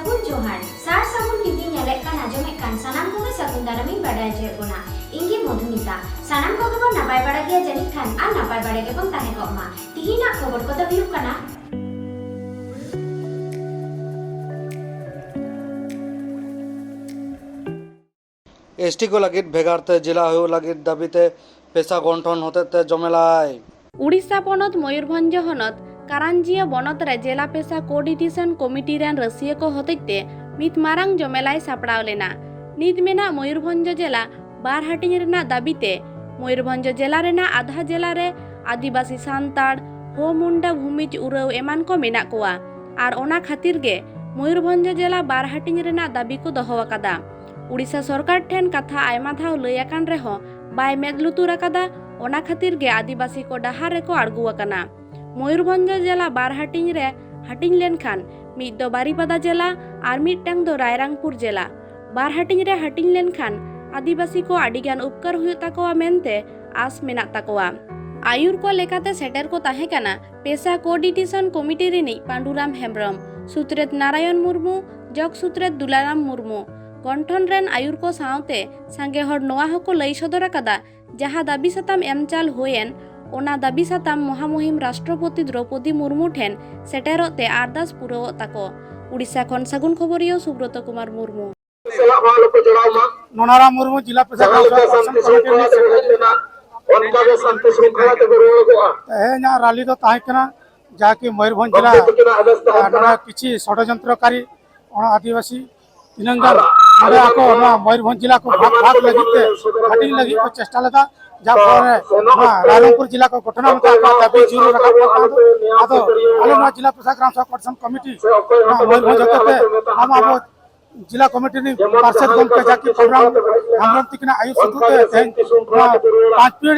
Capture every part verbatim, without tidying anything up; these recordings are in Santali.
ᱥᱟᱹᱜᱩᱱ ᱡᱚᱦᱟᱨ᱾ ᱥᱟᱨ ᱥᱟᱹᱜᱩᱱ ᱴᱤᱵᱷᱤ ᱧᱮᱞᱮᱫ ᱠᱟᱱ ᱟᱸᱡᱚᱢᱮᱫ ᱠᱟᱱ ᱥᱟᱱᱟᱢ ᱠᱚᱜᱮ ᱥᱟᱹᱜᱩᱱ ᱫᱟᱨᱟᱢᱤᱧ ᱵᱟᱰᱟᱭ ᱦᱚᱪᱚᱭᱮᱫ ᱵᱚᱱᱟ᱾ ᱤᱧ ᱜᱮ ᱢᱚᱫᱷᱩᱢᱤᱛᱟ᱾ ᱥᱟᱱᱟᱢ ᱠᱚᱜᱮ ᱵᱚᱱ ᱱᱟᱯᱟᱭ ᱵᱟᱲᱟ ᱜᱮᱭᱟ ᱡᱟᱹᱱᱤᱡ ᱠᱷᱟᱱ, ᱟᱨ ᱱᱟᱯᱟᱭ ᱵᱟᱲᱟ ᱜᱮᱵᱚᱱ ᱛᱟᱦᱮᱸ ᱠᱚᱜ ᱢᱟ᱾ ᱛᱤᱦᱤᱧᱟᱜ ᱠᱷᱚᱵᱚᱨ ᱠᱚᱫᱚ ᱦᱩᱭᱩᱜ ᱠᱟᱱᱟ᱾ ᱮᱥ ᱴᱤ ᱠᱚ ᱞᱟᱹᱜᱤᱫ ᱵᱷᱮᱜᱟᱨ ᱛᱮ ᱡᱮᱞᱟ ᱦᱩᱭᱩᱜ ᱞᱟᱹᱜᱤᱫ ᱫᱟᱹᱵᱤ ᱛᱮ ᱯᱮᱥᱟ ᱜᱚᱱᱴᱷᱚᱱ ᱦᱚᱛᱮᱛᱮ ᱡᱚᱢᱮᱞᱟᱭ᱾ ᱩᱲᱤᱥᱥᱟ ᱯᱚᱱᱚᱛ ᱢᱚᱭᱩᱨᱵᱷᱚᱸᱡᱽ ᱦᱚᱱᱚᱛ ᱠᱟᱨᱟᱱᱡᱤᱭᱟᱹ ᱵᱚᱱᱚᱛ ᱨᱮ ᱡᱮᱞᱟ ᱯᱮᱥᱟ ᱠᱳᱚᱨᱰᱤᱱᱮᱥᱚᱱ ᱠᱚᱢᱤᱴᱤ ᱨᱮᱱ ᱨᱟᱹᱥᱤᱭᱟᱹ ᱠᱚ ᱦᱚᱛᱮᱡ ᱛᱮ ᱢᱤᱫ ᱢᱟᱨᱟᱝ ᱡᱚᱢᱮᱞᱟᱭ ᱥᱟᱯᱲᱟᱣ ᱞᱮᱱᱟ᱾ ᱱᱤᱛ ᱢᱮᱱᱟᱜ ᱢᱚᱭᱩᱨᱵᱷᱚᱸᱡᱽ ᱡᱮᱞᱟ ᱵᱟᱨ ᱦᱟᱹᱴᱤᱧ ᱨᱮᱱᱟᱜ ᱫᱟᱹᱵᱤ ᱛᱮ ᱢᱚᱭᱩᱨᱵᱷᱚᱸᱡᱽ ᱡᱮᱞᱟ ᱨᱮᱱᱟᱜ ᱟᱫᱷᱟ ᱡᱮᱞᱟ ᱨᱮ ᱟᱹᱫᱤᱵᱟᱹᱥᱤ, ᱥᱟᱱᱛᱟᱲ, ᱦᱳ ᱢᱩᱱᱰᱟ, ᱵᱷᱩᱢᱤᱡᱽ, ᱩᱨᱟᱹᱣ ᱮᱢᱟᱱ ᱠᱚ ᱢᱮᱱᱟᱜ ᱠᱚᱣᱟ᱾ ᱟᱨ ᱚᱱᱟ ᱠᱷᱟᱹᱛᱤᱨ ᱜᱮ ᱢᱚᱭᱩᱨᱵᱷᱚᱸᱡᱽ ᱡᱮᱞᱟ ᱵᱟᱨ ᱦᱟᱹᱴᱤᱧ ᱨᱮᱱᱟᱜ ᱫᱟᱹᱵᱤ ᱠᱚ ᱫᱚᱦᱚ ᱟᱠᱟᱫᱟ᱾ ᱩᱲᱤᱥᱥᱟ ᱥᱚᱨᱠᱟᱨ ᱴᱷᱮᱱ ᱠᱟᱛᱷᱟ ᱟᱭᱢᱟ ᱫᱷᱟᱣ ᱞᱟᱹᱭ ᱟᱠᱟᱱ ᱨᱮᱦᱚᱸ ᱵᱟᱭ ᱢᱮᱫ ᱞᱩᱛᱩᱨ ᱟᱠᱟᱫᱟ᱾ ᱚᱱᱟ ᱠᱷᱟᱹᱛᱤᱨ ᱜᱮ ᱟᱹᱫᱤᱵᱟᱹᱥᱤ ᱠᱚ ᱰᱟᱦᱟᱨ ᱨᱮᱠᱚ ᱟᱬᱜᱚ ᱟᱠᱟᱱᱟ᱾ ᱢᱚᱭᱩᱨᱵᱷᱚᱸᱡᱽ ᱡᱮᱞᱟ ᱵᱟᱨ ᱦᱟᱹᱴᱤᱧ ᱨᱮ ᱦᱟᱹᱴᱤᱧ ᱞᱮᱱᱠᱷᱟᱱ ᱢᱤᱫ ᱫᱚ ᱵᱟᱨᱤᱯᱟᱫᱟ ᱡᱮᱞᱟ ᱟᱨ ᱢᱤᱫᱴᱟᱝ ᱫᱚ ᱨᱟᱭᱨᱟᱝᱯᱩᱨ ᱡᱮᱞᱟ᱾ ᱵᱟᱨ ᱦᱟᱹᱴᱤᱧ ᱨᱮ ᱦᱟᱹᱴᱤᱧ ᱞᱮᱱᱠᱷᱟᱱ ᱟᱹᱫᱤᱵᱟᱹᱥᱤ ᱠᱚ ᱟᱹᱰᱤᱜᱟᱱ ᱩᱯᱠᱟᱨ ᱦᱩᱭᱩᱜ ᱛᱟᱠᱚᱣᱟ ᱢᱮᱱᱛᱮ ᱟᱥ ᱢᱮᱱᱟᱜ ᱛᱟᱠᱚᱣᱟ᱾ ᱟᱹᱭᱩᱨ ᱠᱚ ᱞᱮᱠᱟᱛᱮ ᱥᱮᱴᱮᱨ ᱠᱚ ᱛᱟᱦᱮᱸ ᱠᱟᱱᱟ ᱯᱮᱥᱟ ᱠᱳᱚᱨᱰᱤᱱᱮᱥᱚᱱ ᱠᱚᱢᱤᱴᱤ ᱨᱤᱱᱤᱡ ᱯᱟᱸᱰᱩᱨᱟᱢ ᱦᱮᱢᱵᱽᱨᱚᱢ, ᱥᱩᱛᱨᱮᱛ ᱱᱟᱨᱟᱭᱚᱱ ᱢᱩᱨᱢᱩ, ᱡᱚᱜᱽ ᱥᱩᱛᱨᱮᱛ ᱫᱩᱞᱟᱨᱟᱢ ᱢᱩᱨᱢᱩ᱾ ᱜᱚᱱᱴᱷᱚᱱ ᱨᱮᱱ ᱟᱹᱭᱩᱨ ᱠᱚ ᱥᱟᱶᱛᱮ ᱥᱟᱸᱜᱮ ᱦᱚᱲ ᱱᱚᱣᱟ ᱦᱚᱸᱠᱚ ᱞᱟᱹᱭ ᱥᱚᱫᱚᱨ ᱟᱠᱟᱫᱟ, ᱡᱟᱦᱟᱸ ᱫᱟᱹᱵᱤ ᱥᱟᱛᱟᱢ ᱮᱢ ᱪᱟᱞ ᱦᱩᱭᱮᱱ, ᱚᱱᱟ ᱫᱟᱹᱵᱤ ᱥᱟᱛᱟᱢ ᱢᱚᱦᱟᱢᱩᱦᱤᱢ ᱨᱟᱥᱴᱨᱚᱯᱚᱛᱤ ᱫᱨᱚᱣᱯᱚᱫᱤ ᱢᱩᱨᱢᱩ ᱴᱷᱮᱱ ᱥᱮᱴᱮᱨᱚᱜ ᱛᱮ ᱟᱨᱫᱟᱥ ᱯᱩᱨᱟᱹᱣᱚᱜ ᱛᱟᱠᱚ᱾ ᱩᱲᱤᱥᱥᱟ ᱠᱷᱚᱱ ᱥᱟᱹᱜᱩᱱ ᱠᱷᱚᱵᱚᱨᱤᱭᱟᱹ ᱥᱩᱵᱨᱚᱛ ᱠᱩᱢᱟᱨ ᱢᱩᱨᱢᱩ᱾ ᱱᱚᱱᱟᱨᱟᱢ ᱢᱩᱨᱢᱩ, ᱡᱮᱞᱟ ᱯᱨᱚᱥᱟᱥᱚᱱ ᱠᱚᱢᱤᱴᱤ ᱨᱤᱱᱤᱡ ᱥᱮᱠᱨᱮᱴᱟᱨᱤ᱾ ᱚᱱᱠᱟᱜᱮ ᱥᱟᱱᱛᱤ ᱥᱨᱤᱝᱠᱷᱚᱞᱟ ᱛᱮᱠᱚ ᱨᱩᱣᱟᱹᱲᱚᱜᱼᱟ᱾ ᱛᱮᱦᱮᱧᱟᱜ ᱨᱟᱞᱤ ᱫᱚ ᱛᱟᱦᱮᱸ ᱠᱟᱱᱟ ᱡᱟᱦᱟᱸ ᱠᱤ ᱢᱚᱭᱩᱨᱵᱷᱚᱸᱡᱽ ᱡᱮᱞᱟ, ᱜᱚᱢᱠᱮ ᱛᱟᱹᱠᱤᱱᱟᱜ ᱟᱫᱮᱥ ᱛᱟᱦᱮᱸ ᱟᱨ ᱠᱟᱱᱟ᱾ ᱱᱚᱰᱮ ᱠᱤᱪᱷᱤ ᱥᱚᱰᱚᱡᱚᱱᱛᱨᱚᱠᱟᱨᱤ ᱚᱱᱟ ᱟᱹᱫᱤᱵᱟᱹᱥᱤ ᱛᱤᱱᱟᱹᱝ ᱜᱟᱱ ᱟᱨ ᱱᱚᱰᱮ ᱟᱠᱚ ᱱᱚᱣᱟ ᱢᱚᱭᱩᱨᱵᱷᱚᱸᱡᱽ ᱡᱮᱞᱟ ᱠᱚ ᱵᱷᱟᱜᱽ ᱵᱷᱟᱜᱽ ᱞᱟᱹᱜᱤᱫ ᱛᱮ, ᱦᱟᱹᱴᱤᱧ ᱞᱟᱹᱜᱤᱫ ᱠᱚ ᱪᱮᱥᱴᱟ ᱞᱮᱫᱟ, ᱡᱟᱦᱟᱸ ᱯᱚᱨᱮ ᱱᱚᱣᱟ ᱨᱟᱭᱨᱚᱝᱯᱩᱨ ᱡᱮᱞᱟ ᱠᱚ ᱜᱚᱴᱷᱚᱱ ᱞᱮᱠᱟ ᱟᱠᱚᱣᱟᱜ ᱫᱟᱹᱵᱤ ᱡᱳᱨ ᱨᱟᱠᱟᱵ ᱠᱟᱱ ᱛᱟᱦᱮᱸ᱾ ᱟᱫᱚ ᱟᱞᱮ ᱱᱚᱣᱟ ᱡᱮᱞᱟ ᱯᱨᱚᱥᱟᱥᱚᱱ ᱜᱨᱟᱢ ᱥᱮᱵᱟ ᱠᱚᱢᱤᱴᱤ ᱱᱚᱣᱟ ᱢᱚᱭᱩᱨᱵᱷᱚᱸᱡᱽ ᱦᱚᱛᱮᱛᱮ ᱟᱢ ᱟᱵᱚ ᱡᱮᱞᱟ ᱠᱚᱢᱤᱴᱤ ᱨᱤᱱ ᱯᱟᱨᱥᱮᱛ ᱜᱚᱢᱠᱮ ᱡᱟᱹᱠᱤ ᱯᱨᱳᱜᱨᱟᱢ ᱦᱮᱢᱵᱨᱚᱢ ᱛᱤᱠᱤᱱᱟᱜ ᱟᱹᱭᱩᱨ ᱥᱩᱛᱩᱜ ᱛᱮ ᱛᱮᱦᱮᱧ ᱱᱚᱣᱟ ᱯᱟᱸᱪᱯᱤᱲ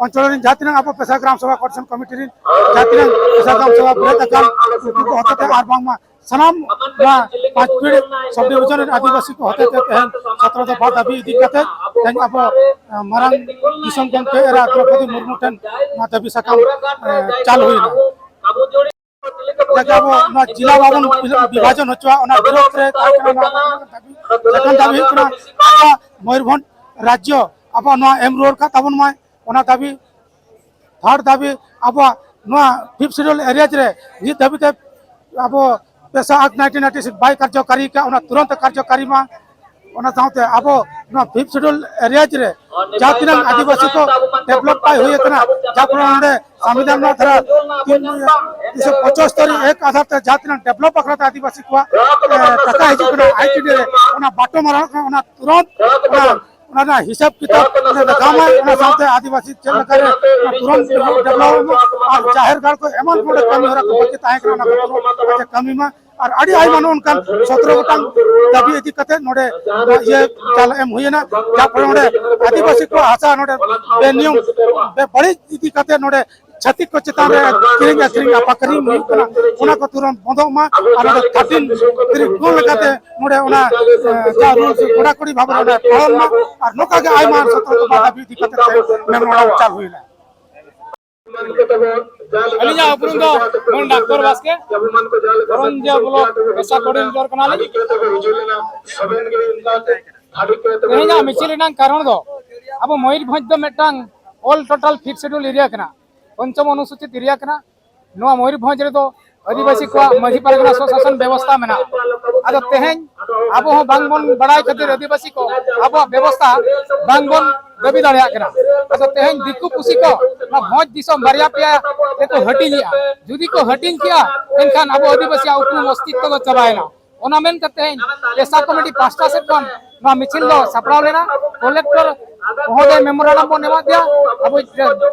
ᱚᱧᱪᱚᱞ ᱨᱤᱱ ᱡᱟᱦᱟᱸ ᱛᱤᱱᱟᱹᱜ ᱟᱵᱚ ᱯᱮᱥᱟ ᱜᱨᱟᱢ ᱥᱮᱵᱟ ᱠᱚᱢᱤᱴᱤ ᱨᱤᱱ ᱡᱟᱦᱟᱸ ᱛᱤᱱᱟᱹᱜ ᱯᱮᱥᱟ ᱜᱨᱟᱢ ᱥᱮᱵᱟ ᱵᱮᱨᱮᱫ ᱟᱠᱟᱱ ᱩᱱᱠᱩ ᱠᱚ ᱦᱚᱛᱮᱛᱮ ᱟᱨ ᱵᱟᱝᱢᱟ ᱥᱟᱱᱟᱢ ᱱᱚᱣᱟ ᱯᱟᱸᱪᱯᱤᱲ ᱥᱟᱵ ᱰᱤᱵᱤᱡᱚᱱ ᱨᱮᱱ ᱟᱹᱫᱤᱵᱟᱹᱥᱤ ᱠᱚ ᱦᱚᱛᱮᱛᱮ ᱛᱮᱦᱮᱧ ᱥᱚᱛᱨᱚ ᱫᱚᱯᱷᱟ ᱫᱟᱹᱵᱤ ᱤᱫᱤ ᱠᱟᱛᱮ ᱛᱮᱦᱮᱧ ᱟᱵᱚ, ᱮ, ᱢᱟᱨᱟᱝ ᱫᱤᱥᱚᱢ ᱜᱚᱢᱠᱮ ᱮᱨᱟ ᱫᱨᱚᱯᱚᱫᱤ ᱢᱩᱨᱢᱩ ᱴᱷᱮᱱ ᱱᱚᱣᱟ ᱫᱟᱹᱵᱤ ᱥᱟᱠᱟᱢ, ᱮ, ᱪᱟᱞ ᱦᱩᱭᱱᱟ᱾ ᱡᱟᱛᱮ ᱟᱵᱚ ᱱᱚᱣᱟ ᱡᱮᱞᱟ ᱵᱟᱵᱚᱱ ᱵᱤᱵᱷᱟᱡᱚᱱ ᱦᱚᱪᱚᱣᱟ, ᱚᱱᱟ ᱵᱤᱨᱳᱫᱷ ᱨᱮ ᱛᱟᱦᱮᱸ ᱠᱟᱱᱟ ᱱᱚᱣᱟ ᱫᱟᱹᱵᱤ᱾ ᱥᱮᱠᱮᱱᱰ ᱫᱟᱹᱵᱤ ᱦᱩᱭᱩᱜ ᱠᱟᱱᱟ, ᱟᱵᱚᱣᱟᱜ ᱢᱚᱭᱩᱨᱵᱷᱚᱸᱡᱽ ᱨᱟᱡᱽᱡᱚ ᱟᱵᱚᱣᱟᱜ ᱱᱚᱣᱟ ᱮᱢ ᱨᱩᱣᱟᱹᱲ ᱠᱟᱜ ᱛᱟᱵᱚᱱ ᱢᱟᱭ, ᱚᱱᱟ ᱫᱟᱹᱵᱤ᱾ ᱛᱷᱟᱨᱰ ᱫᱟᱹᱵᱤ, ᱟᱵᱚᱣᱟᱜ ᱱᱚᱣᱟ ᱯᱷᱤᱯᱛᱷ ᱥᱤᱰᱩᱞ ᱮᱨᱤᱭᱟ ᱨᱮ ᱱᱤᱛ ᱫᱷᱟᱹᱵᱤᱡ ᱛᱮ ᱟᱵᱚ ᱯᱮᱥᱟ ᱟᱠᱴ ᱱᱟᱭᱤᱱᱴᱤᱱ ᱱᱟᱭᱤᱱᱴᱤ ᱥᱤᱠᱥ ᱵᱟᱭ ᱠᱟᱨᱡᱚᱠᱟᱨᱤ ᱠᱟᱜ, ᱚᱱᱟ ᱛᱩᱨᱟᱹᱱᱛ ᱠᱟᱨᱡᱚᱠᱟᱨᱤ ᱢᱟ᱾ ᱚᱱᱟ ᱥᱟᱶᱛᱮ ᱟᱵᱚ ᱱᱚᱣᱟ ᱯᱷᱤᱯᱛᱷ ᱥᱤᱰᱩᱞ ᱮᱨᱤᱭᱟ ᱨᱮ ᱡᱟᱦᱟᱸ ᱛᱤᱱᱟᱹᱜ ᱟᱹᱫᱤᱵᱟᱹᱥᱤ ᱠᱚ ᱰᱮᱵᱷᱞᱚᱯ ᱵᱟᱭ ᱦᱩᱭ ᱟᱠᱟᱱᱟ, ᱡᱟᱦᱟᱸ ᱯᱷᱚᱞᱚ ᱱᱚᱰᱮ ᱥᱚᱝᱵᱤᱫᱷᱟᱱ ᱨᱮᱱᱟᱜ ᱫᱷᱟᱨᱟ ᱛᱤᱱ ᱛᱤᱱᱥᱚ ᱯᱚᱸᱪᱟᱥᱛᱳᱨᱤ ᱮᱠ ᱟᱫᱷᱟᱨ ᱛᱮ ᱡᱟᱦᱟᱸ ᱛᱤᱱᱟᱹᱜ ᱰᱮᱵᱷᱞᱚᱯ ᱟᱠᱟᱱᱟ ᱟᱹᱫᱤᱵᱟᱹᱥᱤ ᱠᱚᱣᱟᱜ, ᱮ, ᱴᱟᱠᱟ ᱦᱤᱡᱩᱜ ᱠᱟᱱᱟ ᱟᱭ ᱴᱤ ᱰᱤ ᱨᱮ, ᱚᱱᱟ ᱵᱟᱴᱚᱢ ᱟᱨᱟᱜ ᱠᱟᱱᱟ, ᱚᱱᱟ ᱛᱩᱨᱟᱹᱱᱛ ᱚᱱᱟ ᱚᱱᱟ ᱨᱮᱱᱟᱜ ᱦᱤᱥᱟᱹᱵ ᱠᱤᱛᱟᱹᱵ ᱚᱸᱰᱮ ᱫᱮᱠᱷᱟᱣ ᱢᱟᱭ, ᱚᱱᱟ ᱥᱟᱶᱛᱮ ᱟᱹᱫᱤᱵᱟᱹᱥᱤ ᱪᱮᱫ ᱞᱮᱠᱟᱨᱮ ᱚᱱᱟ ᱛᱩᱨᱟᱹᱱᱛ ᱰᱮᱵᱷᱞᱚᱯ ᱟᱨ ᱡᱟᱦᱮᱨ ᱜᱟᱲ ᱠᱚ ᱮᱢᱟᱱ ᱠᱚ ᱚᱸᱰᱮ ᱠᱟᱹᱢᱤ ᱦᱚᱨᱟ ᱠᱚ ᱵᱟᱹᱠᱤ ᱛᱟᱦᱮᱸ ᱠᱟᱱᱟ, ᱚᱱᱟ ᱠᱚ ᱛᱩᱨᱟᱹᱱᱛ ᱠᱟᱛᱮ ᱠᱟᱹᱢᱤ ᱢᱟ᱾ ᱟᱨ ᱟᱹᱰᱤ ᱟᱭᱢᱟ ᱱᱚᱜᱼᱚ ᱱᱚᱝᱠᱟᱱ ᱥᱚᱛᱨᱚ ᱜᱚᱴᱟᱝ ᱫᱟᱹᱵᱤ ᱤᱫᱤ ᱠᱟᱛᱮ ᱱᱚᱰᱮ ᱤᱭᱟᱹ ᱪᱟᱞ ᱮᱢ ᱦᱩᱭᱮᱱᱟ, ᱡᱟᱦᱟᱸ ᱯᱷᱚᱞᱚ ᱱᱚᱰᱮ ᱟᱹᱫᱤᱵᱟᱹᱥᱤ ᱠᱚᱣᱟᱜ ᱦᱟᱥᱟ ᱱᱚᱰᱮ ᱵᱮᱱᱤᱭᱚᱢ ᱵᱮᱵᱟᱹᱲᱤᱡ ᱤᱫᱤ ᱠᱟᱛᱮ ᱱᱚᱰᱮ ᱪᱷᱟᱹᱛᱤᱠ ᱠᱚ ᱪᱮᱛᱟᱱ ᱨᱮ ᱠᱤᱨᱤᱧ ᱟᱹᱠᱷᱨᱤᱧ ᱟᱯᱟᱠᱷᱨᱤᱧ ᱦᱩᱭᱩᱜ ᱠᱟᱱᱟ, ᱚᱱᱟ ᱠᱚ ᱛᱩᱨᱟᱹᱱᱛ ᱵᱚᱱᱫᱚᱜ ᱢᱟ᱾ ᱟᱨ ᱱᱚᱰᱮ ᱛᱷᱟᱨᱴᱤᱱ ᱛᱤᱨᱤᱥ ᱜᱩᱱ ᱞᱮᱠᱟᱛᱮ ᱱᱚᱰᱮ ᱚᱱᱟ, ᱮ, ᱡᱟ ᱨᱩᱞᱥ ᱠᱚᱲᱟᱠᱚᱲᱤ ᱵᱷᱟᱵᱮ ᱱᱚᱰᱮ ᱯᱟᱞᱚᱱ ᱢᱟ᱾ ᱟᱨ ᱱᱚᱝᱠᱟ ᱜᱮ ᱟᱭᱢᱟ ᱥᱚᱛᱚᱨᱠᱚᱛᱟ ᱫᱟᱹᱵᱤ ᱤᱫᱤ ᱠᱟᱛᱮ ᱛᱮ ᱢᱮᱢᱳᱨᱟᱱᱰᱟᱢ ᱪᱟᱞ ᱦᱩᱭᱱᱟ᱾ ᱟᱹᱞᱤᱧᱟᱜ ᱩᱯᱨᱩᱢ ᱫᱚ ᱢᱟᱹᱱ ᱰᱟᱠᱛᱚᱨ ᱵᱟᱥᱠᱮ, ᱠᱚᱨᱚᱱᱡᱤᱭᱟ ᱵᱞᱚᱠ ᱯᱮᱥᱟ ᱠᱳᱰᱤᱱᱮᱴᱚᱨ ᱠᱟᱱᱟᱞᱤᱧ᱾ ᱛᱮᱦᱮᱧᱟᱜ ᱢᱤᱪᱷᱤᱞ ᱨᱮᱱᱟᱜ ᱠᱟᱨᱚᱱ ᱫᱚ ᱟᱵᱚ ᱢᱚᱭᱩᱨᱵᱷᱚᱸᱡᱽ ᱫᱚ ᱢᱤᱫᱴᱟᱝ ᱚᱞ ᱴᱳᱴᱟᱞ ᱯᱷᱤᱯᱛᱷ ᱥᱤᱰᱩᱞ ᱮᱨᱤᱭᱟ ᱠᱟᱱᱟ, ᱯᱚᱧᱪᱚᱢ ᱚᱱᱩᱥᱩᱪᱤᱛ ᱮᱨᱤᱭᱟ ᱠᱟᱱᱟ᱾ ᱱᱚᱣᱟ ᱢᱚᱭᱩᱨᱵᱷᱚᱸᱡᱽ ᱨᱮᱫᱚ ᱟᱹᱫᱤᱵᱟᱹᱥᱤ ᱠᱚᱣᱟᱜ ᱢᱟᱹᱡᱷᱤ ᱯᱟᱨᱜᱟᱱᱟ ᱥᱚᱥᱟᱥᱚᱱ ᱵᱮᱵᱚᱥᱛᱷᱟ ᱢᱮᱱᱟᱜᱼᱟ᱾ ᱟᱫᱚ ᱛᱮᱦᱮᱧ ᱟᱵᱚ ᱦᱚᱸ ᱵᱟᱝᱵᱚᱱ ᱵᱟᱲᱟᱭ ᱠᱷᱟᱹᱛᱤᱨ ᱟᱹᱫᱤᱵᱟᱹᱥᱤ ᱠᱚ ᱟᱵᱚᱣᱟᱜ ᱵᱮᱵᱚᱥᱛᱷᱟ ᱵᱟᱝᱵᱚᱱ ᱫᱟᱹᱵᱤ ᱫᱟᱲᱮᱭᱟᱜ ᱠᱟᱱᱟ᱾ ᱟᱫᱚ ᱛᱮᱦᱮᱧ ᱫᱤᱠᱩ ᱯᱩᱥᱤ ᱠᱚ ᱱᱚᱣᱟ ᱵᱷᱚᱸᱡᱽ ᱫᱤᱥᱚᱢ ᱵᱟᱨᱭᱟ ᱯᱮᱭᱟ ᱛᱮᱠᱚ ᱦᱟᱹᱴᱤᱧᱮᱜᱼᱟ᱾ ᱡᱩᱫᱤ ᱠᱚ ᱦᱟᱹᱴᱤᱧ ᱠᱮᱜᱼᱟ, ᱮᱱᱠᱷᱟᱱ ᱟᱵᱚ ᱟᱹᱫᱤᱵᱟᱹᱥᱤᱭᱟᱜ ᱩᱯᱨᱩᱢ ᱚᱥᱛᱤᱛᱛᱚ ᱫᱚ ᱪᱟᱵᱟᱭᱮᱱᱟ᱾ ᱚᱱᱟ ᱢᱮᱱ ᱠᱟᱛᱮ ᱯᱮᱥᱟ ᱠᱚᱢᱤᱴᱤ ᱯᱟᱦᱴᱟ ᱥᱮᱫ ᱠᱷᱚᱱ ᱱᱚᱣᱟ ᱢᱤᱪᱷᱤᱞ ᱫᱚ ᱥᱟᱯᱲᱟᱣ ᱞᱮᱱᱟ᱾ ᱠᱚᱞᱮᱠᱴᱚᱨ ᱢᱚᱦᱳᱫᱚᱭ ᱢᱮᱢᱳᱨᱟᱱᱰᱟᱢ ᱵᱚᱱ ᱮᱢᱟ ᱫᱮᱭᱟ, ᱟᱵᱚ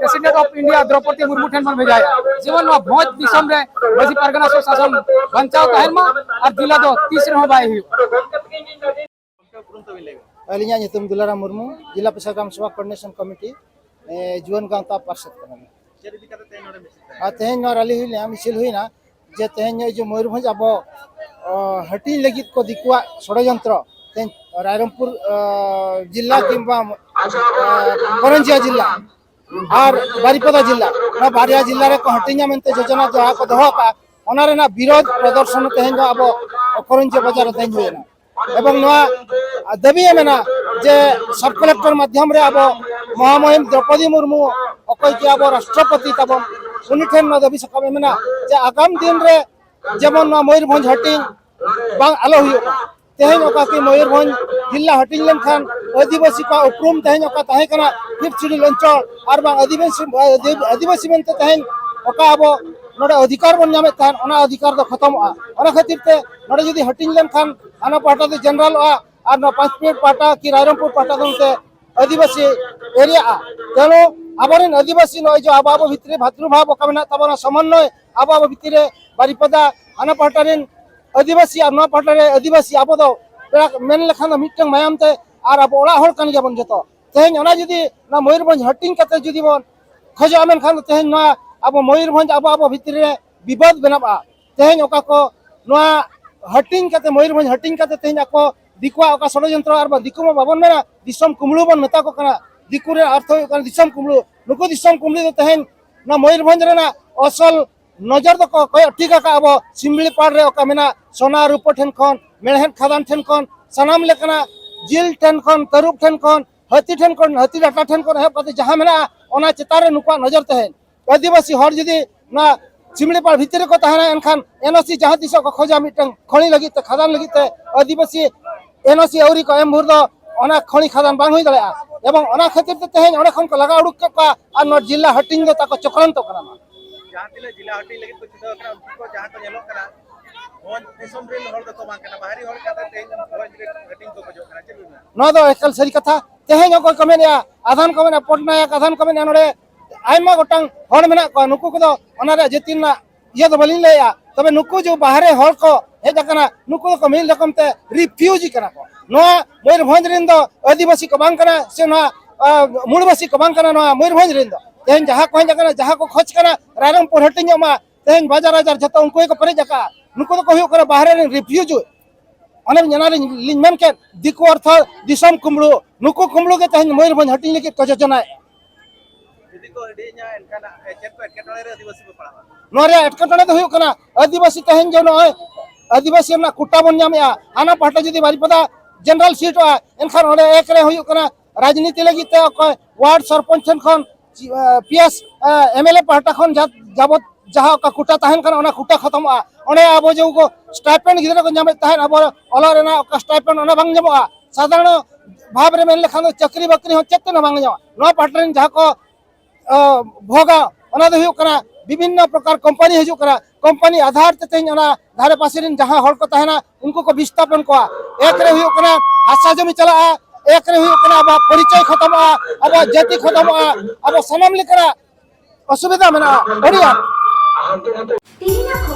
president of India Droupadi Murmu ᱴᱷᱮᱱ ᱵᱚᱱ ᱵᱷᱮᱡᱟᱭᱟ, ᱡᱮᱢᱚᱱ ᱱᱚᱣᱟ ᱵᱷᱚᱸᱡᱽ ᱫᱤᱥᱚᱢ ᱨᱮ ᱢᱟᱹᱡᱷᱤ ᱯᱟᱨᱜᱟᱱᱟ ᱥᱚᱥᱟᱥᱚᱱ ᱵᱟᱧᱪᱟᱣ ᱛᱟᱦᱮᱱ ᱢᱟ ᱟᱨ ᱡᱤᱞᱟ ᱫᱚ ᱛᱤᱥ ᱨᱮᱦᱚᱸ ᱵᱟᱭ ᱦᱩᱭᱩᱜ᱾ ᱟᱹᱞᱤᱧᱟᱜ ᱧᱩᱛᱩᱢ ᱫᱩᱞᱟᱨᱟᱢ ᱢᱩᱨᱢᱩ, ᱡᱤᱞᱟ ᱯᱮᱥᱟ ᱜᱨᱟᱢ ᱥᱚᱵᱷᱟ ᱠᱳᱚᱨᱰᱤᱱᱮᱥᱚᱱ ᱠᱚᱢᱤᱴᱤ, ᱮ, ᱡᱩᱣᱟᱹᱱ ᱜᱟᱶᱛᱟ ᱯᱟᱨᱥᱮᱛ ᱠᱟᱱᱟᱞᱤᱧ᱾ ᱪᱮᱫ ᱤᱫᱤ ᱠᱟᱛᱮ ᱛᱮᱦᱮᱧ ᱱᱚᱰᱮ ᱢᱤᱪᱷᱤᱞ ᱛᱟᱦᱮᱸ ᱟᱨ ᱛᱮᱦᱮᱧ ᱱᱚᱣᱟ ᱨᱟᱞᱤ ᱦᱩᱭ ᱞᱮᱱᱟ, ᱢᱤᱪᱷᱤᱞ ᱦᱩᱭᱱᱟ, ᱡᱮ ᱛᱮᱦᱮᱧ ᱱᱚᱜᱼᱚᱭ ᱡᱮ ᱢᱚᱭᱩᱨᱵᱷᱚᱸᱡᱽ ᱟᱵᱚ, ᱚ, ᱦᱟᱹᱴᱤᱧ ᱞᱟᱹᱜᱤᱫ ᱠᱚ ᱫᱤᱠᱩᱣᱟᱜ ᱥᱚᱲᱚᱡᱚᱱᱛᱨᱚ, ᱛᱮᱦᱮᱧ ᱨᱟᱭᱨᱚᱝᱯᱩᱨ, ᱚ, ᱡᱤᱞᱟ ᱠᱤᱝᱵᱟ, ᱚ, ᱠᱚᱨᱚᱧᱡᱤᱭᱟ ᱡᱤᱞᱟ ᱟᱨ ᱵᱟᱨᱤᱯᱟᱫᱟ ᱡᱤᱞᱟ, ᱱᱚᱣᱟ ᱵᱟᱨᱭᱟ ᱡᱤᱞᱟ ᱨᱮᱠᱚ ᱦᱟᱹᱴᱤᱧᱟ ᱢᱮᱱᱛᱮ ᱡᱳᱡᱚᱱᱟ ᱡᱟᱦᱟᱸ ᱠᱚ ᱫᱚᱦᱚ ᱟᱠᱟᱫᱼᱟ, ᱚᱱᱟ ᱨᱮᱱᱟᱜ ᱵᱤᱨᱳᱫᱷ ᱯᱨᱚᱫᱚᱨᱥᱚᱱ ᱛᱮᱦᱮᱧ ᱫᱚ ᱟᱵᱚ ᱠᱚᱨᱚᱧᱡᱤᱭᱟᱹ ᱵᱟᱡᱟᱨ ᱨᱮ ᱛᱮᱦᱮᱧ ᱦᱩᱭᱮᱱᱟ᱾ ᱮᱵᱚᱝ ᱱᱚᱣᱟ ᱫᱟᱹᱵᱤ ᱮ ᱢᱮᱱᱟ ᱡᱮ ᱥᱟᱵ ᱠᱚᱞᱮᱠᱴᱚᱨ ᱢᱟᱫᱽᱫᱷᱚᱢ ᱨᱮ ᱟᱵᱚ ᱢᱚᱦᱟᱢᱩᱦᱤᱢ ᱫᱨᱚᱯᱚᱫᱤ ᱢᱩᱨᱢᱩ, ᱚᱠᱚᱭ ᱡᱮ ᱟᱵᱚ ᱨᱟᱥᱴᱨᱚᱯᱚᱛᱤ ᱛᱟᱵᱚᱱ, ᱩᱱᱤ ᱴᱷᱮᱱ ᱱᱚᱣᱟ ᱫᱟᱹᱵᱤ ᱥᱟᱠᱟᱢ ᱮ ᱢᱮᱱᱟ ᱡᱮ ᱟᱜᱟᱢ ᱫᱤᱱ ᱨᱮ ᱡᱮᱢᱚᱱ ᱱᱚᱣᱟ ᱢᱚᱭᱩᱨᱵᱷᱚᱸᱡᱽ ᱦᱟᱹᱴᱤᱧ ᱵᱟᱝ ᱟᱞᱚ ᱦᱩᱭᱩᱜ ᱢᱟ᱾ ᱛᱮᱦᱮᱧ ᱚᱠᱟ ᱠᱤ ᱢᱚᱭᱩᱨᱵᱷᱚᱸᱡᱽ ᱡᱤᱞᱟ ᱦᱟᱹᱴᱤᱧ ᱞᱮᱱᱠᱷᱟᱱ ᱟᱹᱫᱤᱵᱟᱹᱥᱤ ᱠᱚᱣᱟᱜ ᱩᱯᱨᱩᱢ ᱛᱮᱦᱮᱧ ᱚᱠᱟ ᱛᱟᱦᱮᱸ ᱠᱟᱱᱟ ᱯᱷᱤᱯᱛᱷ ᱥᱤᱰᱩᱞ ᱚᱧᱪᱚᱞ ᱟᱨ ᱵᱟᱝ ᱟᱹᱫᱤᱵᱟᱹᱥᱤ, ᱟᱹᱫᱤᱵᱟᱹᱥᱤ ᱢᱮᱱᱛᱮ ᱛᱮᱦᱮᱧ ᱚᱠᱟ ᱟᱵᱚ ᱱᱚᱰᱮ ᱚᱫᱷᱤᱠᱟᱨ ᱵᱚᱱ ᱧᱟᱢᱮᱫ ᱛᱟᱦᱮᱸᱫ, ᱚᱱᱟ ᱚᱫᱷᱤᱠᱟᱨ ᱫᱚ ᱠᱷᱚᱛᱚᱢᱚᱜᱼᱟ᱾ ᱚᱱᱟ ᱠᱷᱟᱹᱛᱤᱨ ᱛᱮ ᱱᱚᱰᱮ ᱡᱩᱫᱤ ᱦᱟᱹᱴᱤᱧ ᱞᱮᱱᱠᱷᱟᱱ ᱦᱟᱱᱟ ᱯᱟᱦᱴᱟ ᱫᱚ ᱡᱮᱱᱟᱨᱟᱞᱚᱜᱼᱟ ᱟᱨ ᱱᱚᱣᱟ ᱯᱟᱸᱪᱯᱤᱲ ᱯᱟᱦᱴᱟ ᱠᱤ ᱨᱟᱭᱨᱚᱝᱯᱩᱨ ᱯᱟᱦᱴᱟ ᱫᱚ ᱱᱚᱛᱮ ᱟᱹᱫᱤᱵᱟᱹᱥᱤ ᱮᱨᱤᱭᱟᱜᱼᱟ᱾ ᱛᱮᱱᱩ ᱟᱵᱚᱨᱮᱱ ᱟᱹᱫᱤᱵᱟᱹᱥᱤ ᱱᱚᱜᱼᱚᱭ ᱡᱮ ᱟᱵᱚ ᱟᱵᱚ ᱵᱷᱤᱛᱨᱤ ᱵᱷᱟᱛᱨᱩᱵᱷᱟᱵ ᱚᱠᱟ ᱢᱮᱱᱟᱜ ᱛᱟᱵᱚᱱᱟ, ᱥᱚᱢᱚᱱᱱᱚᱭ ᱟᱵᱚ ᱟᱵᱚ ᱵᱷᱤᱛᱨᱤ ᱨᱮ ᱵᱟᱨᱤᱯᱟᱫᱟ ᱦᱟᱱᱟ ᱯᱟᱦᱴᱟ ᱨᱮᱱ ᱟᱹᱫᱤᱵᱟᱹᱥᱤ ᱟᱨ ᱱᱚᱣᱟ ᱯᱟᱦᱴᱟ ᱨᱮ ᱟᱹᱫᱤᱵᱟᱹᱥᱤ, ᱟᱵᱚ ᱫᱚ ᱯᱮᱲᱟ ᱢᱮᱱ ᱞᱮᱠᱷᱟᱱ ᱫᱚ ᱢᱤᱫᱴᱟᱝ ᱢᱟᱭᱟᱢ ᱛᱮ ᱟᱨ ᱟᱵᱚ ᱚᱲᱟᱜ ᱦᱚᱲ ᱠᱟᱱ ᱜᱮᱭᱟᱵᱚᱱ ᱡᱚᱛᱚ᱾ ᱛᱮᱦᱮᱧ ᱚᱱᱟ ᱡᱩᱫᱤ ᱱᱚᱣᱟ ᱢᱚᱭᱩᱨᱵᱷᱚᱸᱡᱽ ᱦᱟᱹᱴᱤᱧ ᱠᱟᱛᱮ ᱡᱩᱫᱤ ᱵᱚᱱ ᱠᱷᱚᱡᱚᱜᱼᱟ, ᱢᱮᱱᱠᱷᱟᱱ ᱫᱚ ᱛᱮᱦᱮᱧ ᱱᱚᱣᱟ ᱟᱵᱚ ᱢᱚᱭᱩᱨᱵᱷᱚᱸᱡᱽ ᱟᱵᱚ ᱟᱵᱚ ᱵᱷᱤᱛᱨᱤ ᱨᱮ ᱵᱤᱵᱟᱫ ᱵᱮᱱᱟᱜᱼᱟ᱾ ᱛᱮᱦᱮᱧ ᱚᱠᱟ ᱠᱚ ᱱᱚᱣᱟ ᱦᱟᱹᱴᱤᱧ ᱠᱟᱛᱮ, ᱢᱚᱭᱩᱨᱵᱷᱚᱸᱡᱽ ᱦᱟᱹᱴᱤᱧ ᱠᱟᱛᱮ ᱛᱮᱦᱮᱧ ᱟᱠᱚ ᱫᱤᱠᱩᱣᱟᱜ ᱚᱠᱟ ᱥᱚᱲᱚᱡᱚᱱᱛᱨᱚ, ᱟᱨ ᱵᱟᱝ ᱫᱤᱠᱩ ᱢᱟ ᱵᱟᱵᱚᱱ ᱢᱮᱱᱟ, ᱫᱤᱥᱚᱢ ᱠᱩᱢᱵᱽᱲᱩ ᱵᱚᱱ ᱢᱮᱛᱟ ᱠᱚ ᱠᱟᱱᱟ᱾ ᱫᱤᱠᱩ ᱨᱮᱱᱟᱜ ᱚᱨᱛᱷᱚ ᱦᱩᱭᱩᱜ ᱠᱟᱱᱟ ᱫᱤᱥᱚᱢ ᱠᱩᱢᱵᱽᱲᱩ᱾ ᱱᱩᱠᱩ ᱫᱤᱥᱚᱢ ᱠᱩᱢᱵᱽᱲᱩ ᱫᱚ ᱛᱮᱦᱮᱧ ᱱᱚᱣᱟ ᱢᱚᱭᱩᱨᱵᱷᱚᱸᱡᱽ ᱨᱮᱱᱟᱜ ᱚᱥᱚᱞ ᱱᱚᱡᱚᱨ ᱫᱚᱠᱚ ᱠᱚᱭᱚᱜ ᱴᱷᱤᱠ ᱟᱠᱟᱫ ᱟᱵᱚ ᱥᱤᱢᱞᱤᱯᱟᱲ ᱨᱮ ᱚᱠᱟ ᱢᱮᱱᱟᱜ ᱥᱚᱱᱟ ᱨᱩᱯᱟᱹ ᱴᱷᱮᱱ ᱠᱷᱚᱱ, ᱢᱮᱬᱦᱮᱫ ᱠᱷᱟᱫᱟᱱ ᱴᱷᱮᱱ ᱠᱷᱚᱱ, ᱥᱟᱱᱟᱢ ᱞᱮᱠᱟᱱᱟᱜ ᱡᱤᱞ ᱴᱷᱮᱱ ᱠᱷᱚᱱ, ᱛᱟᱹᱨᱩᱵ ᱴᱷᱮᱱ ᱠᱷᱚᱱ, ᱦᱟᱹᱛᱤ ᱴᱷᱮᱱ ᱠᱷᱚᱱ, ᱦᱟᱹᱛᱤ ᱰᱟᱴᱟ ᱴᱷᱮᱱ ᱠᱷᱚᱱ ᱮᱦᱚᱵ ᱠᱟᱛᱮ ᱡᱟᱦᱟᱸ ᱢᱮᱱᱟᱜᱼᱟ, ᱚᱱᱟ ᱪᱮᱛᱟᱱ ᱨᱮ ᱱᱩᱠᱩᱣᱟᱜ ᱱᱚᱡᱚᱨ ᱛᱟᱦᱮᱱ᱾ ᱟᱹᱫᱤᱵᱟᱹᱥᱤ ᱦᱚᱲ ᱡᱩᱫᱤ ᱱᱚᱣᱟ ᱥᱤᱢᱞᱤᱯᱟᱲ ᱵᱷᱤᱛᱤᱨ ᱨᱮᱠᱚ ᱛᱟᱦᱮᱱᱟ, ᱮᱱᱠᱷᱟᱱ ᱮᱱ ᱳ ᱥᱤ ᱡᱟᱦᱟᱸ ᱛᱤᱥᱚᱜ ᱠᱚ ᱠᱷᱚᱡᱟ ᱢᱤᱫᱴᱟᱝ ᱠᱷᱚᱱᱤ ᱞᱟᱹᱜᱤᱫ ᱛᱮ, ᱠᱷᱟᱫᱟᱱ ᱞᱟᱹᱜᱤᱫ ᱛᱮ, ᱟᱹᱫᱤᱵᱟᱹᱥᱤ ᱮᱱ ᱳ ᱥᱤ ᱟᱹᱣᱨᱤ ᱠᱚ ᱮᱢ ᱵᱷᱳᱨ ᱫᱚ ᱚᱱᱟ ᱠᱷᱚᱱᱤ ᱠᱷᱟᱫᱟᱱ ᱵᱟᱝ ᱦᱩᱭ ᱫᱟᱲᱮᱭᱟᱜᱼᱟ᱾ ᱮᱵᱚᱝ ᱚᱱᱟ ᱠᱷᱟᱹᱛᱤᱨ ᱛᱮ ᱛᱮᱦᱮᱧ ᱚᱸᱰᱮ ᱠᱷᱚᱱ ᱠᱚ ᱞᱟᱜᱟ ᱩᱰᱩᱠ ᱠᱮᱫ ᱠᱚᱣᱟ ᱟᱨ ᱱᱚᱣᱟ ᱡᱤᱞᱟ ᱦᱟᱹᱴᱤᱧ ᱫᱚ ᱛᱟᱠᱚ ᱪᱚᱠᱨᱟᱱᱛᱚ ᱠᱟᱱᱟ᱾ ᱡᱟᱦᱟᱸ ᱛᱤᱱᱟᱹᱜ ᱡᱤᱞᱟ ᱦᱟᱹᱴᱤᱧ ᱞᱟᱹᱜᱤᱫ ᱠᱚ ᱪᱷᱩᱴᱟᱹᱣ ᱟᱠᱟᱱᱟ, ᱩᱱᱠᱩ ᱠᱚ ᱡᱟᱦᱟᱸ ᱠᱚ ᱧᱮᱞᱚᱜ ᱠᱟᱱᱟ, ᱵᱷᱚᱸᱡᱽ ᱫᱤᱥᱚᱢ ᱨᱮᱱ ᱦᱚᱲ ᱫᱚᱠᱚ ᱵᱟᱝ ᱠᱟᱱᱟ, ᱵᱟᱦᱨᱮ ᱦᱚᱲ ᱠᱟᱛᱮ ᱛᱮᱦᱮᱧ ᱵᱷᱚᱸᱡᱽ ᱨᱮ ᱦᱟᱹᱴᱤᱧ ᱠᱚ ᱠᱷᱚᱡᱚᱜ ᱠᱟᱱᱟ, ᱪᱮᱫ ᱵᱤᱱ ᱢᱮᱱᱟ? ᱱᱚᱣᱟ ᱫᱚ ᱮᱠᱟᱞ ᱥᱟᱹᱨᱤ ᱠᱟᱛᱷᱟ᱾ ᱛᱮᱦᱮᱧ ᱚᱠᱚᱭ ᱠᱚ ᱢᱮᱱᱮᱫᱼᱟ, ᱟᱫᱷᱟᱱ ᱠᱚ ᱢᱮᱱᱮᱫᱼᱟ ᱯᱚᱴᱱᱟᱭᱮᱠ, ᱟᱫᱷᱟᱱ ᱠᱚ ᱢᱮᱱᱮᱫᱼᱟ ᱱᱚᱰᱮ ᱟᱭᱢᱟ ᱜᱚᱴᱟᱝ ᱦᱚᱲ ᱢᱮᱱᱟᱜ ᱠᱚᱣᱟ, ᱱᱩᱠᱩ ᱠᱚᱫᱚ ᱚᱱᱟ ᱨᱮᱭᱟᱜ ᱡᱟᱹᱛᱤ ᱨᱮᱱᱟᱜ ᱤᱭᱟᱹ ᱫᱚ ᱵᱟᱹᱞᱤᱧ ᱞᱟᱹᱭᱮᱫᱼᱟ, ᱛᱚᱵᱮ ᱱᱩᱠᱩ ᱡᱮ ᱵᱟᱦᱨᱮ ᱦᱚᱲ ᱠᱚ ᱦᱮᱡ ᱟᱠᱟᱱᱟ, ᱱᱩᱠᱩ ᱫᱚᱠᱚ ᱢᱤᱫ ᱨᱚᱠᱚᱢ ᱛᱮ ᱨᱤᱯᱷᱤᱭᱩᱡᱤ ᱠᱟᱱᱟ ᱠᱚ᱾ ᱱᱚᱣᱟ ᱢᱚᱭᱩᱨᱵᱷᱚᱸᱡᱽ ᱨᱮᱱ ᱫᱚ ᱟᱹᱫᱤᱵᱟᱹᱥᱤ ᱠᱚ ᱵᱟᱝ ᱠᱟᱱᱟ, ᱥᱮ ᱱᱚᱣᱟ, ᱟ, ᱢᱩᱲᱵᱟᱹᱥᱤ ᱠᱚ ᱵᱟᱝ ᱠᱟᱱᱟ ᱱᱚᱣᱟ ᱢᱚᱭᱩᱨᱵᱷᱚᱸᱡᱽ ᱨᱮᱱ ᱫᱚ᱾ ᱛᱮᱦᱮᱧ ᱡᱟᱦᱟᱸ ᱠᱚ ᱦᱮᱡ ᱟᱠᱟᱱᱟ, ᱡᱟᱦᱟᱸ ᱠᱚ ᱠᱷᱚᱡᱽ ᱠᱟᱱᱟ, ᱨᱟᱭᱨᱚᱝᱯᱩᱨ ᱦᱟᱹᱴᱤᱧᱚᱜ ᱢᱟ, ᱛᱮᱦᱮᱧ ᱵᱟᱡᱟᱨ ᱟᱡᱟᱨ ᱡᱷᱚᱛᱚ ᱩᱱᱠᱩ ᱜᱮᱠᱚ ᱯᱮᱨᱮᱡ ᱟᱠᱟᱫᱼᱟ᱾ ᱱᱩᱠᱩ ᱫᱚᱠᱚ ᱦᱩᱭᱩᱜ ᱠᱟᱱᱟ ᱵᱟᱦᱨᱮ ᱨᱮᱱ ᱨᱤᱯᱷᱤᱭᱩᱡᱤ᱾ ᱚᱱᱮ ᱡᱟᱱᱟ ᱞᱤᱧ, ᱞᱤᱧ ᱢᱮᱱ ᱠᱮᱫ, ᱫᱤᱠᱩ ᱚᱨᱛᱷᱚ ᱫᱤᱥᱚᱢ ᱠᱩᱢᱵᱽᱲᱩ, ᱱᱩᱠᱩ ᱠᱩᱢᱵᱽᱲᱩ ᱜᱮ ᱛᱮᱦᱮᱧ ᱢᱚᱭᱩᱨᱵᱷᱚᱸᱡᱽ ᱦᱟᱹᱴᱤᱧ ᱞᱟᱹᱜᱤᱫ ᱠᱚ ᱡᱳᱡᱚᱱᱟᱭᱮᱫᱼᱟ᱾ ᱟᱹᱰᱤ ᱧᱟ-, ᱮᱱᱠᱷᱟᱱ, ᱮ, ᱪᱮᱫ ᱠᱚ ᱮᱴᱠᱮᱴᱚᱬᱮ ᱨᱮ ᱟᱹᱫᱤᱵᱟᱹᱥᱤ ᱠᱚ ᱯᱟᱲᱟᱣᱟ? ᱱᱚᱣᱟ ᱨᱮᱭᱟᱜ ᱮᱴᱠᱮᱴᱚᱬᱮ ᱫᱚ ᱦᱩᱭᱩᱜ ᱠᱟᱱᱟ, ᱟᱹᱫᱤᱵᱟᱹᱥᱤ ᱛᱮᱦᱮᱧ ᱡᱮ ᱱᱚᱜᱼᱚᱭ ᱟᱹᱫᱤᱵᱟᱹᱥᱤ ᱨᱮᱱᱟᱜ ᱠᱳᱴᱟ ᱵᱚᱱ ᱧᱟᱢᱮᱜᱼᱟ, ᱦᱟᱱᱟ ᱯᱟᱦᱴᱟ ᱡᱩᱫᱤ ᱵᱟᱨᱤᱯᱟᱫᱟ ᱡᱮᱱᱟᱨᱮᱞ ᱥᱤᱴᱚᱜᱼᱟ, ᱮᱱᱠᱷᱟᱱ ᱚᱸᱰᱮ ᱮᱠ ᱨᱮ ᱦᱩᱭᱩᱜ ᱠᱟᱱᱟ ᱨᱟᱡᱽᱱᱤᱛᱤ ᱞᱟᱹᱜᱤᱫ ᱛᱮ ᱚᱠᱚᱭ ᱣᱟᱨᱰ ᱥᱚᱨᱯᱚᱧᱪ ᱴᱷᱮᱱ ᱠᱷᱚᱱ, ᱮ, ᱯᱤ ᱮᱥ, ᱮ, ᱮᱢ ᱮᱞ ᱮ ᱯᱟᱦᱴᱟ ᱠᱷᱚᱱ ᱡᱟ-, ᱡᱟᱵᱚᱛ ᱡᱟᱦᱟᱸ ᱚᱠᱟ ᱠᱳᱴᱟ ᱛᱟᱦᱮᱱ ᱠᱟᱱᱟ, ᱚᱱᱟ ᱠᱳᱴᱟ ᱠᱷᱚᱛᱚᱢᱚᱜᱼᱟ᱾ ᱚᱸᱰᱮ ᱟᱵᱚ ᱡᱮ ᱠᱚ ᱥᱴᱟᱭᱯᱮᱱᱰ ᱜᱤᱫᱽᱨᱟᱹ ᱠᱚ ᱧᱟᱢᱮᱫ ᱛᱟᱦᱮᱸᱫ, ᱟᱵᱚ ᱚᱞᱚᱜ ᱨᱮᱱᱟᱜ ᱚᱠᱟ ᱥᱴᱟᱭᱯᱮᱱᱰ, ᱚᱱᱟ ᱵᱟᱝ ᱧᱟᱢᱚᱜᱼᱟ᱾ ᱥᱟᱫᱷᱟᱨᱚᱱ ᱵᱷᱟᱵᱽ ᱨᱮ ᱢᱮᱱ ᱞᱮᱠᱷᱟᱱ ᱫᱚ ᱪᱟᱹᱠᱨᱤ ᱵᱟᱹᱠᱨᱤ ᱦᱚᱸ ᱪᱮᱫ ᱛᱮᱦᱚᱸ ᱵᱟᱝ ᱧᱟᱢᱚᱜᱼᱟ᱾ ᱱᱚᱣᱟ ᱯᱟᱦᱴᱟ ᱨᱮᱱ ᱡᱟᱦᱟᱸ ᱠᱚ ᱚ, ᱵᱷᱳᱜᱟ, ᱚᱱᱟ ᱫᱚ ᱦᱩᱭᱩᱜ ᱠᱟᱱᱟ ᱵᱤᱵᱷᱤᱱᱱᱚ ᱯᱨᱚᱠᱟᱨ ᱠᱳᱢᱯᱟᱱᱤ ᱦᱤᱡᱩᱜ ᱠᱟᱱᱟ, ᱠᱳᱢᱯᱟᱱᱤ ᱟᱫᱷᱟᱨ ᱛᱮ ᱛᱮᱦᱮᱧ ᱚᱱᱟ ᱫᱷᱟᱨᱮ ᱯᱟᱥᱮ ᱨᱮᱱ ᱡᱟᱦᱟᱸ ᱦᱚᱲ ᱠᱚ ᱛᱟᱦᱮᱱᱟ, ᱩᱱᱠᱩ ᱠᱚ ᱵᱤᱥᱛᱷᱟᱯᱚᱱ ᱠᱚᱣᱟ᱾ ᱮᱠ ᱨᱮ ᱦᱩᱭᱩᱜ ᱠᱟᱱᱟ ᱦᱟᱥᱟ ᱡᱚᱢᱤ ᱪᱟᱞᱟᱜᱼᱟ, ᱮᱠ ᱨᱮ ᱦᱩᱭᱩᱜ ᱠᱟᱱᱟ ᱟᱵᱚᱣᱟᱜ ᱯᱚᱨᱤᱪᱚᱭ ᱠᱷᱚᱛᱚᱢᱚᱜᱼᱟ, ᱟᱵᱚᱣᱟᱜ ᱡᱟᱹᱛᱤ ᱠᱷᱚᱛᱚᱢᱚᱜᱼᱟ, ᱟᱵᱚ ᱥᱟᱱᱟᱢ ᱞᱮᱠᱟᱱᱟᱜ ᱚᱥᱩᱵᱤᱫᱷᱟ ᱢᱮᱱᱟᱜᱼᱟ᱾ ᱟᱹᱰᱤ ᱟᱸᱴ᱾ ᱛᱮᱦᱮᱧᱟᱜ